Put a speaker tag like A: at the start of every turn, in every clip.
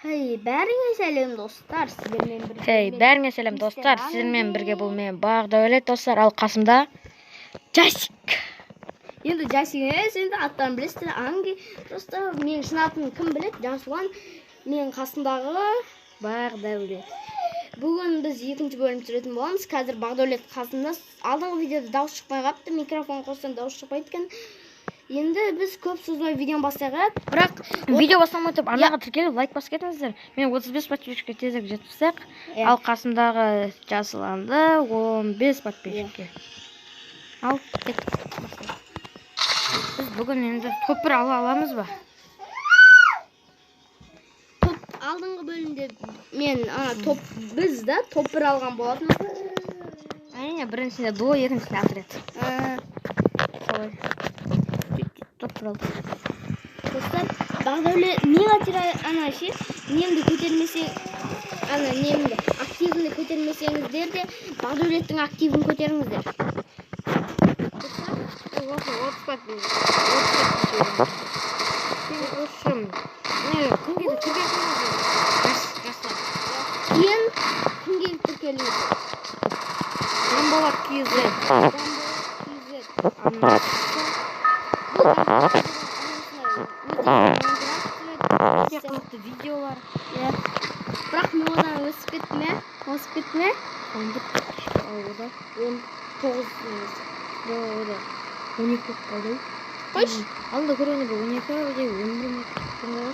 A: Hey, бәріңе сәлем достар, сіздермен бірге.
B: Hey, бәріңе сәлем достар, сіздермен бірге бұл мен Бағдәулет достар, ал қасымда Жасик.
A: Енді Жасик емес, енді аттарын білесіздер, Анги. Просто менің шын атым кім біледі? Жасұлан. Менің қасымдағы
B: Бағдәулет.
A: Бүгін біз екінші бөлім түсіретін боламыз. Қазір Бағдәулет қасымда. Алдыңғы видеода дауыс шықпай қалыпты, микрофон қоссаң дауыс шықпайды екен. Енді біз көп созбай видеоны бастайық. Бірақ
B: видео бастамай тұрып арнаға тіркеліп лайк басып кетіңіздер. Мен 35 подписчикке тезірек жеткізсек, ал қасымдағы Жасұланды 15 подписчикке. Ал кеттік. Біз бүгін енді топ бір ала аламыз ба?
A: Топ алдыңғы бөлімде мен топ біз да топ бір алған болатынбыз.
B: Әрине, біріншісінде дуо, екіншісінде отряд. Солай. Топ бір алдық.
A: Достар, Бағдәулет мега ана ше, немді көтермесең, ана немді активін көтермесеңіздер де Бағдәулеттің активін көтеріңіздер.
B: Осы 30 подписчик. 30 не, кімге де тіркеліңіздер. Жастар.
A: Кейін кімге тіркеліңіздер?
B: Жанболат KZ.
A: Жанболат KZ.
B: Өте қызықты видеолар.
A: Иә. Бірақ мен одан өсіп кеттім, ә? Өсіп кеттім, ә?
B: 11 подписчик алуда.
A: 19 немесе.
B: Жоқ, ода 12 болып қалды.
A: Қойшы.
B: Алда көргенде бір 12 де 11 ме сондай ғой.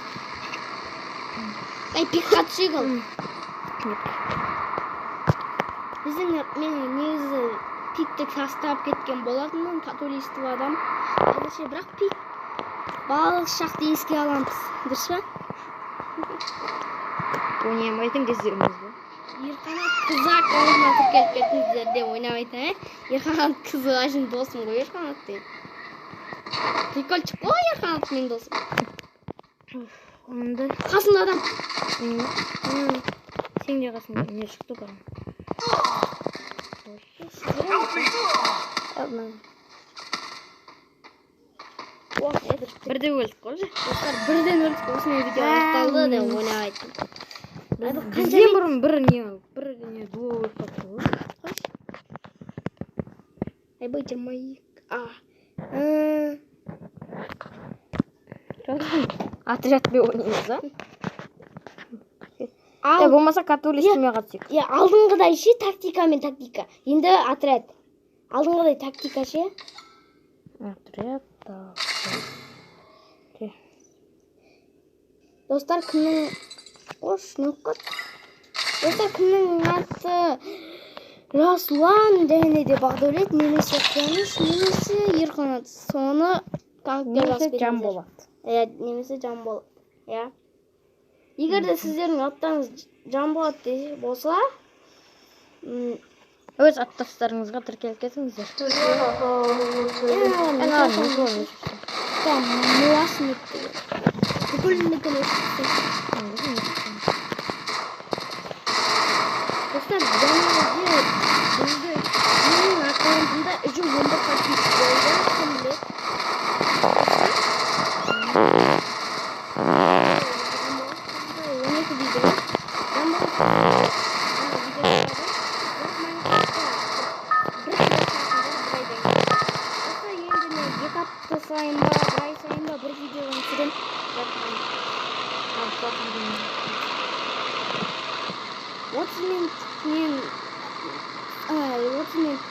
A: Ай, пикқа түсейік ал. Біздің мен негізі пикті тастап кеткен болатынмын, католичество адам. Әзірше бірақ пик балалық шақты еске аламыз. Дұрыс па?
B: Ойнамайтын кездеріміз ба?
A: Ерқанат қызы аккаунтына тіркеліп кетіңіздер деп ойнамайтын, ә? Ерқанат қызы үшін досым ғой, Ерқанат деген. Прикольчик қой, Ерқанат менің досым.
B: Онда
A: қасымда адам.
B: Сен де қасыңда не шықты бұрын? Бірде өлдік қой.
A: Достар, бірден өлдік, осымен видео аяқталды деп ойнамайтын.
B: Бізден бұрын бір не дуо өліп қалыпты ғой.
A: Айбай, 22.
B: Отрядпен ойнаймыз, а? Ал болмаса католицтімен қатысайық.
A: Иә, алдыңғыдай ше, тактикамен тактика. Енді отряд. Алдыңғыдай тактика ше.
B: Отряд.
A: Достар, кімнің ош, не болып қалды? Достар, кімнің аты Жасұлан және де Бағдәулет немесе Қуаныш немесе Ерқанат. Соны комментке жазып кетіңіздер.
B: Жанболат.
A: Иә, немесе Жанболат. Иә. Егер де сіздердің аттарыңыз Жанболат болса,
B: өз аттастарыңызға тіркеліп кетіңіздер.
A: Достар, және де менің аккаунтымда 311 подписчик болды. Кім біледі? 12 дейді ғой. Енді мен 2 апта сайын ба, бір ай сайын ба бір видеоны түсіремін. 30 минут мен 30 минут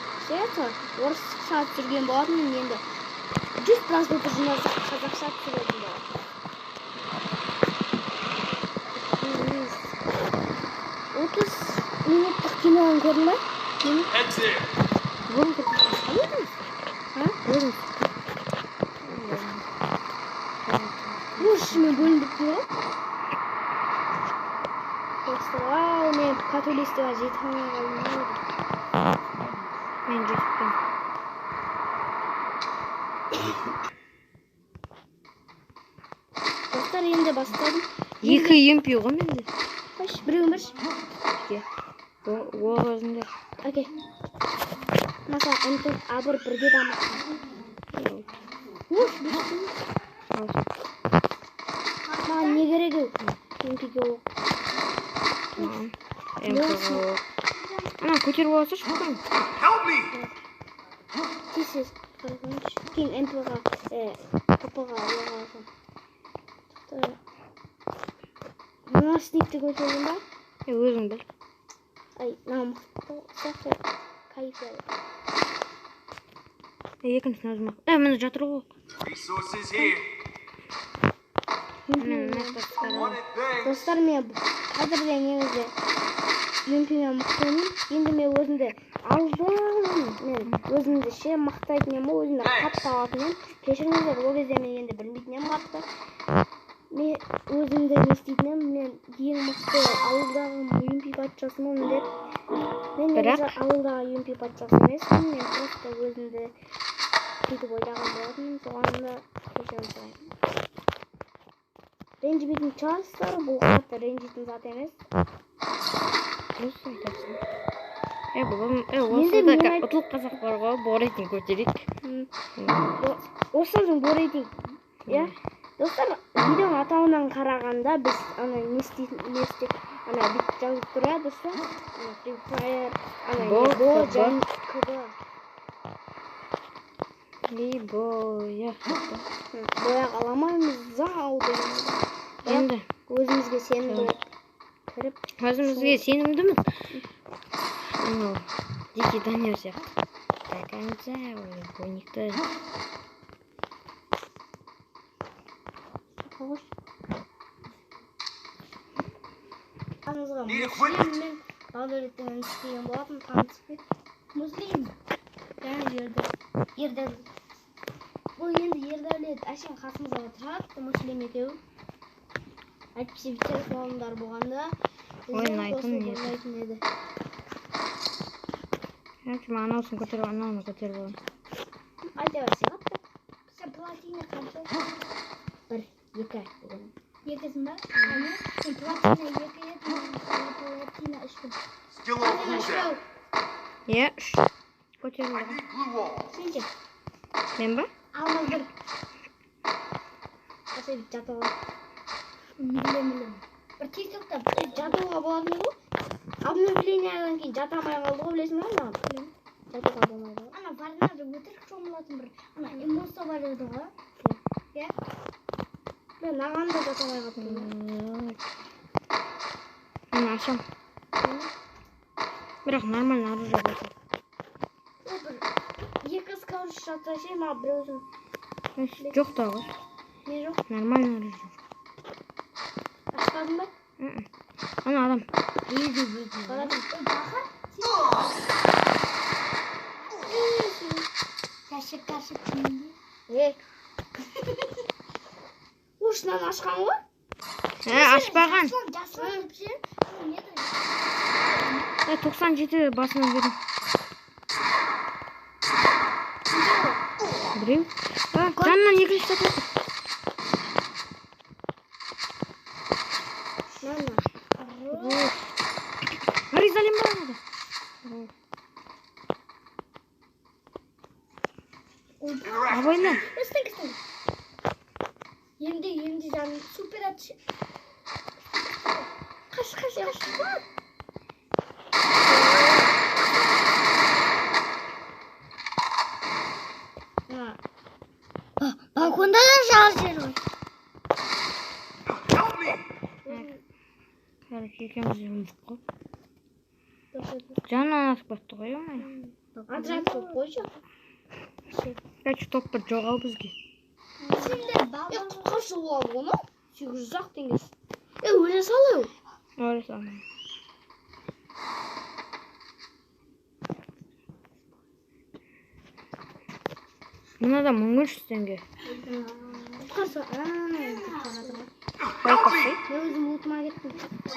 A: орысша түсірген болатынмын, енді 100 просмотр жинасақ қазақша түсіретін боламын. 30 минуттық киноны көрдің ба?
B: Бұрын көрдім. Өзім.
A: Ош, мен бөлініп біттім ғой. Достар, мен католицтіға жете алмай қалдым.
B: Мен жеттім.
A: Достар, енді бастадым.
B: 2 MP ғой менде.
A: Қойшы, біреуін берші.
B: Ол өзінде.
A: Окей. Маса М4 А1 бірге дамытсын. Ош, маған не керек? МП-ге оқ.
B: МП-ға оқ. Ана көтеріп алсайшы бүгін.
C: Help me!
A: Тез-тез қарағаншы. Кейін МП-ға, КП-ға оқ алсам. Тоқта. Мына сникті көтердің ба?
B: Өзің біл.
A: Ай, мына мықты сияқты. Кайф.
B: Екіншісін өзім ақ. Міне жатыр ғой.
C: Resources here.
B: Міне мына жақта
C: Want it, thanks.
A: Достар, мен қазір де негізі МП-мен мықты ойнаймын. Енді мен өзімді алдым. Мен өзімді ше мақтайтын едім ғой, өзімді қатты алатын едім. Кешіріңіздер, ол кезде мен енді білмейтін едім қатты. Мен өзімді не істейтін едім, мен ең мықты ауылдағы МП патшасымын деп. Мен негізі ауылдағы МП патшасы емеспін, мен просто өзімді сөйтіп ойлаған болатынмын, соған да кешірім сұраймын. Ренжімейтін шығарсыздар, бұл қатты ренжитін зат емес.
B: Дұрыс айтасың. Бүгін,
A: Енді
B: осы да
A: мен айт-
B: ұтылып қалсақ бар ғой, бо рейтинг көтерейік.
A: Осыдан соң бо рейтинг. Иә? Достар, видеоның атауынан қарағанда біз ана не істейтін, не істеп, ана бүйтіп жазып тұр, иә, дұрыс па? Ана Free Fire, ана
B: Бо,
A: не, бо,
B: КБ.
A: және КБ.
B: И бояқ.
A: Бояқ аламаймыз, зау деген. Бірақ
B: Енді
A: өзімізге сенімді болып кіріп,
B: өзімізге сенімдіміз. Анау Дикий Данияр сияқты. До конца ойникті.
A: Қош. Қасымызға
C: Need
A: Муслим
C: equipment.
A: мен Бағдәулеттің інісі келген болатын, танысып кет. Муслим. Және Ердәулет. Бұл енді Ердәулет әшейін қасымызда отырады, Муслим екеуі. Әйтпесе телефондар болғанда бізбен
B: Ойнайтын
A: қосылып
B: еді.
A: ойнайтын еді.
B: Короче, мен анаусын көтеріп, анауны көтеріп аламын.
A: Айта берсе қатты. Сен платина қанша? 1, 2 деген.
D: Екісін ба? Ана, сен платина 2 еді, мен платина 3 пін.
C: Still on
A: Платина
C: cooldown.
A: үшеу.
B: Иә, 3. Көтеріп
C: I
B: аламын.
C: need glue walls.
A: Сен ше?
B: Мен ба?
D: Алмаз 1.
A: Аса бүйтіп жатып алып.
D: Миллион. Бір TikTokта
A: Жатуға болатын ғой. Обновлениедан кейін жата алмай қалды ғой, білесің ба маған? Жатуға болмайды ғой.
D: Ана варнада өтірік шомылатын бір ана эмоция бар еді ғой. Иә?
A: Мен маған да жата алмай қалыппын.
B: Мен ашам. Бірақ нормально оружие болса.
A: Ол бір екі скауч жатса ше, маған біреусін.
B: Жоқ та ғой.
A: Не жоқ?
B: Нормально оружие.
A: Ашпадың ба?
B: Ана адам.
A: Баратын.
D: Кашық кашық киімде.
A: Ошынан ашқан ғой?
B: Ашпаған.
D: Жасұлан деп ше? Не еді?
B: 97 басынан бердім. Біреу. Жанынан екінші жатыр.
A: Мама.
B: Ризалин бар анада.
C: Interact.
B: Абайла.
D: Үстін кістін. Емде жаным супер атшы. Қаш, қаш, қаш. Балконда да жар жер бар.
C: Help me!
B: Короче, екеуміз өлдік қой. Жанынан асып кетті ғой, ой.
A: Отряд қойып қойшы.
B: Короче, топ бір жоқ ау бізге.
D: Сендер балкон
A: Құтқаршы болады оны. 800 ақ теңгесі. Өле сал ау.
B: Өле салмаймын. Мынада 1300 теңге.
A: Құтқарса.
C: Help me!
A: Мен өзім лутыма кеттім.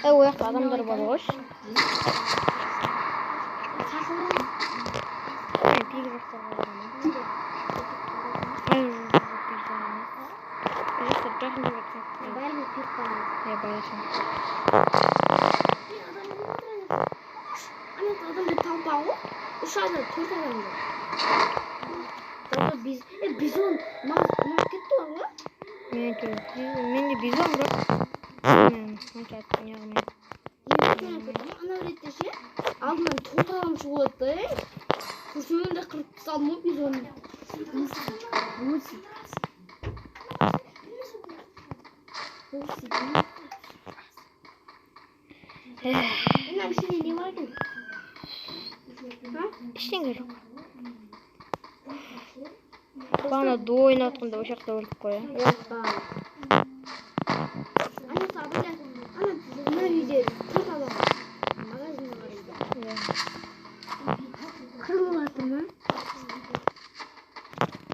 B: Ол жақта адамдар бар ғой. Мен пик жақтарға барамын. Жоқ, пик жақ емес. Ол жақта жақын жерге түсіп.
A: Бәрібір пик барамыз.
B: Иә, барасың.
A: Ана адамды талпа ғой. 3 адам, 4 адам жоқ. Жалпы бизон ұнап кетті ғой.
B: Мен де бизон, бірақ мен онша неғылмаймын.
A: Ана ретте ше, алдынан төрт адам шығып отты. Құрсын да қырып тастадым ғой бизонды. Мына ішінде не бар екен?
B: Ештеңе жоқ. Бағана ду ойнап жатқанда ол жақта өліп қой.
A: Ана мына үйде төрт адам бар. Магазинде бар үйде. Қырылып жатыр ма?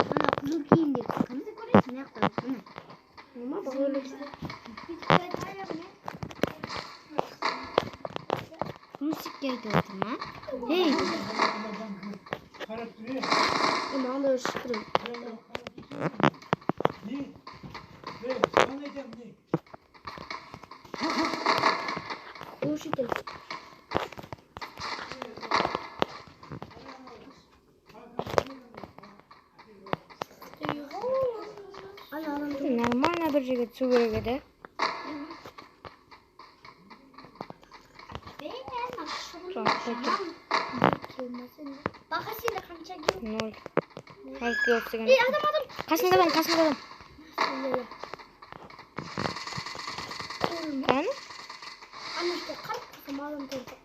A: Ана қызыл киімде кім? Мына жақта міне. Мама Русикке айтып отыр ма? Ей! Маған да шүкір. Глушитель.
B: Нормально бір жерге түсу керек еді. Ноль.
A: Ей, адам, адам.
B: Қасында адам, қасында адам. Қаны?
D: Ана жерде қарап тұрсам адам көрді.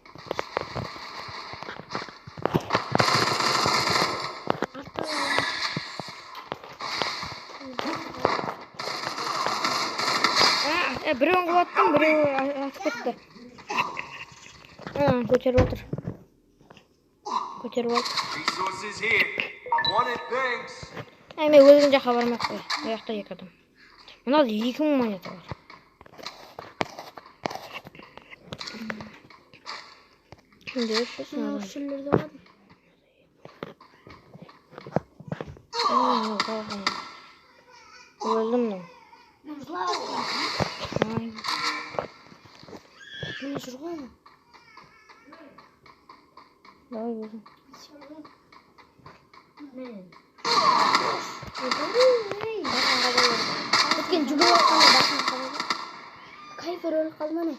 B: Біреуін құлаттым, біреуі атып кетті. Көтеріп отыр. Көтеріп алды. Әй, мен өлген жаққа бармай ақ қой. Ол жақта екі адам. Мынада 2000 монета бар. Менде 300 мың. Өлдім мынау.
A: Міне жүр ғой ана.
B: Давай өзің.
A: Өткен жүгіріп жатқанда басым қалады. Кайфер өліп қалды ма не?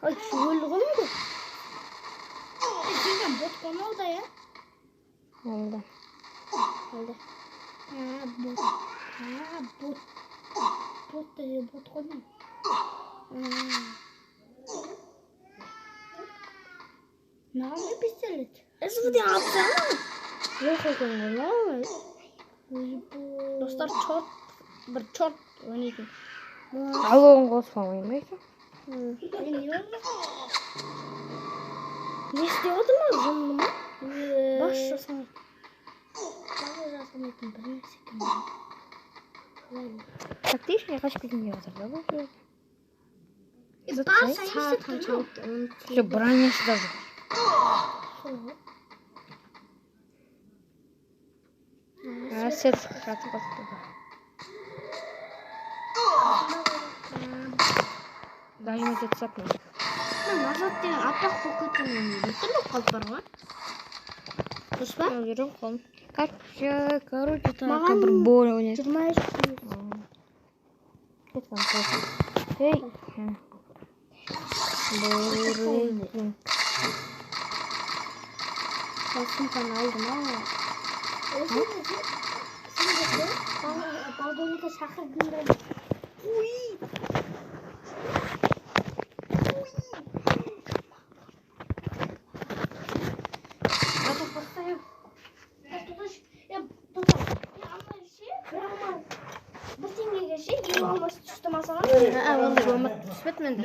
A: Ой, өлді ғой мүмкін.
D: Сенен бот қоймауда, иә?
B: Өлді.
A: Өлді.
D: Бот. Бот. Бот деген бот қоймау. Маған не пистолет?
A: СВД алсana. Жоқ екен ғой. Достар, чорт, бір чорт ойнайтын.
B: Алуын қоспа ойнамайсың.
A: Не істеп отыр ма? Жынды ма? Бас жасамайды.
D: Бас жасамайтын бір нәрсе екен.
B: Тактичный қашып кетейін деп жатыр да бұл жерде. Все, бронясы да жоқ. Сет қатып қалыпты. Дайын етсек.
A: Назат деген аппақ болып кеткен біртүрлі болып қалып бар ғой. Дұрыс па?
B: Жүрем қолым. Короче, маған бір бой ойнайды.
A: 23.
B: Эй.
A: Сумканы алдым ау.
D: Балдоника шақырдыңдар. Уй!
A: Бір теңгеге ше, 50 алмас түсті ма саған?
B: Ондай болмады, түспеді менде.